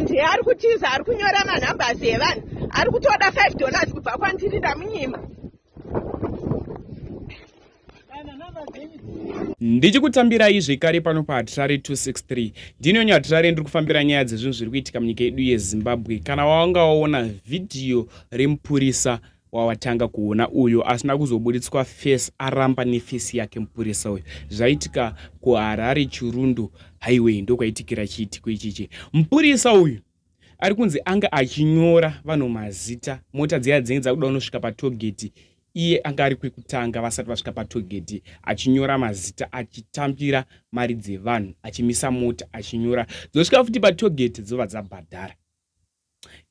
Uyo ndiye ari kutiza, ari kunyora manumbers evanhu, ari kutoda $5 kubva kwandiri, ndamunyima. Ndichikutambirai zvekare pano paHatirare 263. Ndini wenyu Hatirare, ndiri kufambira nyaya dzezvinhu zviri kuitika munyika yedu yeZimbabwe. Kana wanga waona vhidhiyo remupurisa wawatanga kuona uyo asina kuzoburitswa face, aramba nefesi yake mupurisa uyu. Zvaitika kuHarare Chirundu Highway, ndokwaitikira chiitiko ichichi. Mupurisa uyu ari kunzi anga achinyora vanhu mazita, mota dziya dzinenge dzakuda kunosvika patogeti, iye anga ari kwekutanga vasati vasvika patogeti, achinyora mazita, achitambira mari dzevanhu, achimisa mota achinyora, dzosvika futi patogeti dzobva dzabhadhara.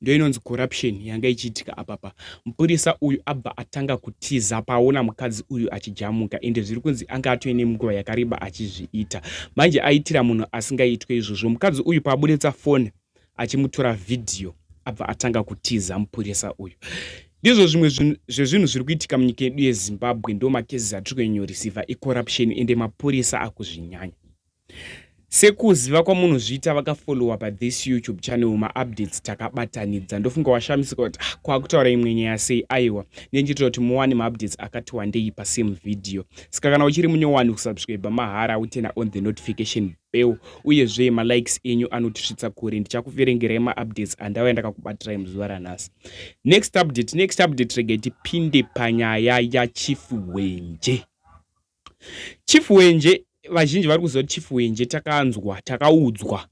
Ndo inonzi corruption yanga ichiitika apapa. Mupurisa uyu abva atanga kutiza paona mukadzi uyu achijamuka, ende zviri kunzi anga atoine nguva yakareba achizviita. Manje aitira munhu asingaitwe izvozvo. Mukadzi uyu paabudetsa foni achimutora vhidhiyo, abva atanga kutiza mupurisa uyu. Ndizvo zvimwe zvezvinhu zviri kuitika munyika yedu yeZimbabwe. Ndo macases atiri kunyanyoreceiva ecorruption, ende mapurisa akuzvinyanya. Sekuziva kwamunozviita vakafollowa pathis YouTube channel, maupdates takabatanidza. Ndofunga washamisika kuti ah, kwakutaura imwe nyaya sei. Aiwa, nendichitira kuti muwane maupdates akati wandei pasame video. Saka kana uchiri munyowani, kusubscribe mahara, utena on the notification bell, uyezve malikes enyu anotisvitsa kure. Ndichakuverengerai maupdates andauya ndakakubatirai muzuva ranhasi. Next update, next update, regai tipinde panyaya yaChief Wenje. Chief Wenje, vazhinji vari kuziva kuti Chief Wenje, takanzwa, takaudzwa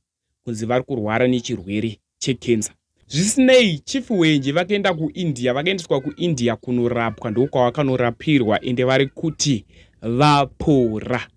kunzi vari kurwara nechirwere chekenza. Zvisinei, Chief Wenje vakaenda kuIndia, vakaendeswa kuIndia kunorapwa, ndokwavakanorapirwa, ende vari kuti vapora.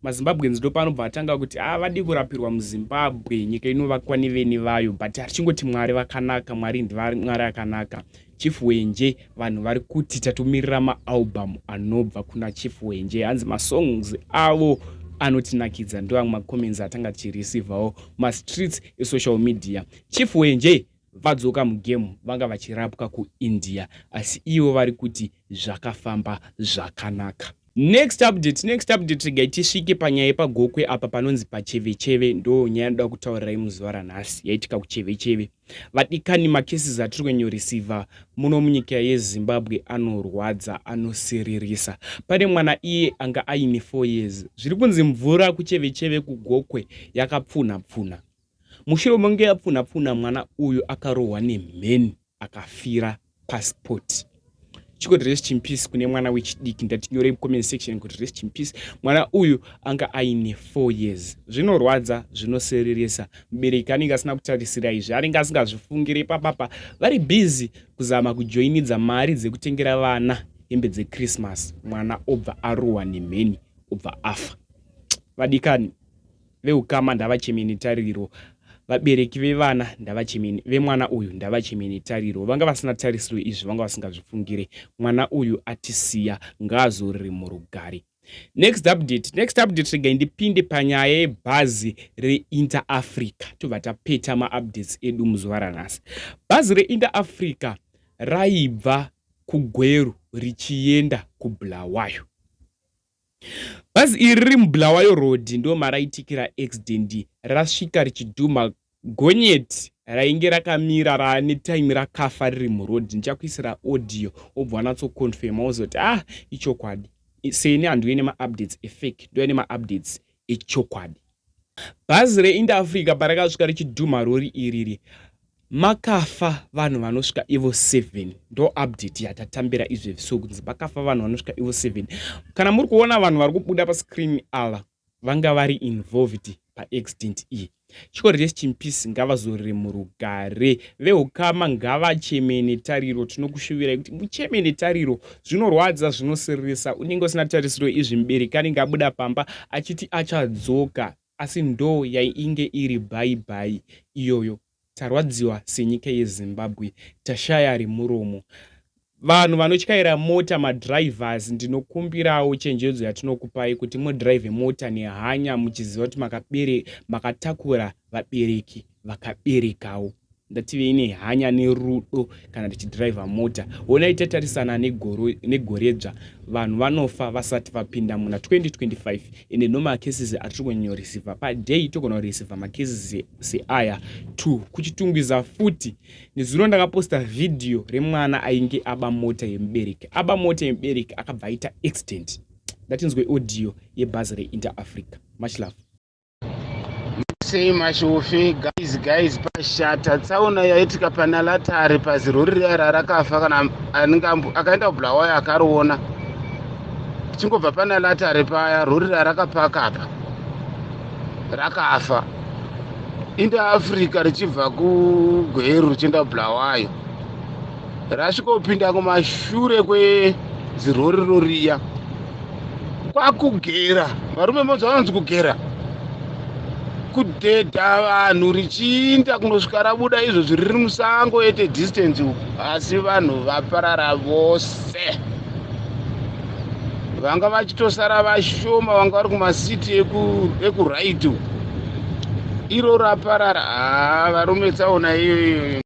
MaZimbabweans ndopanobva atanga kuti a ah, vadii kurapirwa muZimbabwe, nyika inovakwa nevene vayo. But hatichingoti Mwari vakanaka, Mwari ndiMwari akanaka. Chief Wenje, vanhu vari kuti tatomirira maalbum anobva kuna Chief Wenje, hanzi masongs avo anotinakidza. Ndo amwe macomments atanga tichireceivawo mastreets esocial media. Chief Wenje vadzoka mugame, vanga vachirapwa kuIndia, asi ivo vari kuti zvakafamba zvakanaka. Next update, next update, regai tisvike panyaya yepaGokwe apa panonzi paChevecheve. Ndo nyaya yanoda kutaurirai muzuva ranhasi, yaitika kuChevecheve. Vadikani, macases atiri kunyorisiva muno munyika yeZimbabwe anorwadza, anosiririsa. Pane mwana iye anga aine 4 years, zviri kunzi mvura kuChevecheve kuGokwe yakapfunha pfunha. Mushure menge yapfunha pfunha, mwana uyu akarohwa nemheni akafira passport. Chikoti rest in peace kune mwana wechidiki. Ndatinyorei mucomment section kuti rest in peace. Mwana uyu anga aine 4 years. Zvinorwadza, zvinosiririsa. Mubereki anenge asina kutarisira izvi, anenge asingazvifungiri. Papapa vari busy kuzama kujoinidza mari dzekutengera vana hembe dzechristmas, mwana obva arohwa nemheni, obva afa. Vadikani veukama ndavachemeni tariro, vabereki vevana ndavachemeni, vemwana uyu ndavachemeni tariro. Vanga vasina tarisiro izvi, vanga vasingazvifungire. Mwana uyu atisiya, ngaazorere murugare. Next update, next update, regai ndipinde panyaya yebhazi reInter Africa, tobva tapeta maupdates edu muzuva ranhasi. Bhazi reInter Africa raibva kuGweru richienda kuBulawayo. Bhazi iri riri muBulawayo Road, ndo maraitikira accident, rasvika richidhumha gonyeti rainge rakamira raane time rakafa riri muroad. Ndichakuisira audio obva wanatsoconfirma, wozoti ah, ichokwadi. Seni handiuye nemaupdates efake, ndouya nemaupdates echokwadi. Bhazi reInter Africa parakasvika richidhumha rori iriri, makafa vanhu vanosvika ivo 7. Ndo update yatatambira izvezvi, so kunzi pakafa vanhu vanosvika ivo 7. Kana muri kuona vanhu vari kubuda pascreen ava, vanga vari involved paaccident iyi. Chiko rest in peace, ngavazorere murugare. Veukama ngavacheme netariro, tinokushuvirai kuti mucheme netariro. Zvinorwadza, zvinosiririsa, unenge usina tarisiro izvi. Mubereki anenge abuda pamba achiti achadzoka, asi ndo yainge iri bye bye iyoyo. Tarwadziwa senyika yeZimbabwe, tashaya remuromo. Vanhu vanotyaira mota, madrivers, ndinokumbirawo chenjedzo yatinokupai kuti mudrive mota nehanya, muchiziva kuti makatakura vabereki vakaberekawo. Ndativei nehanya nerudo kana tichidhiraivha mota. Honai tatarisana negoredzva, vanhu vanofa vasati vapinda muna 2025. Ende ndo macases atiri kunyanyoreceiva paday. Togona kureceiva macases seaya 2 kuChitungwiza futi. Nezuro ndakaposta vhidhiyo remwana ainge aba mota yemubereki. Aba mota yemubereki, akabva aita accident. Ndatinzwe audio yebhazi reInter Africa. Much love. Sei mashofe guys, guys, pashata tsaona yaitika pana Latare pazirori riya rarakafa. Kana anenge akaenda kuBulawayo akariona, tichingobva pana Latare paya, rori rarakapaka apa rakafa. Inter Africa richibva kuGweru richienda kuBulawayo, rasvikopinda kumashure kwezirori roriya, kwakugera varume. Monzwa vanonzi kugera, kudhedha vanhu, richiinda kunosvika rabuda izvozvi riri musango at a distance uku. Asi vanhu vaparara vose, vanga vachitosara vashoma vanga vari kumasiti ekuright uku. Iro raparara. Haa, varume, tsaona iyoyo.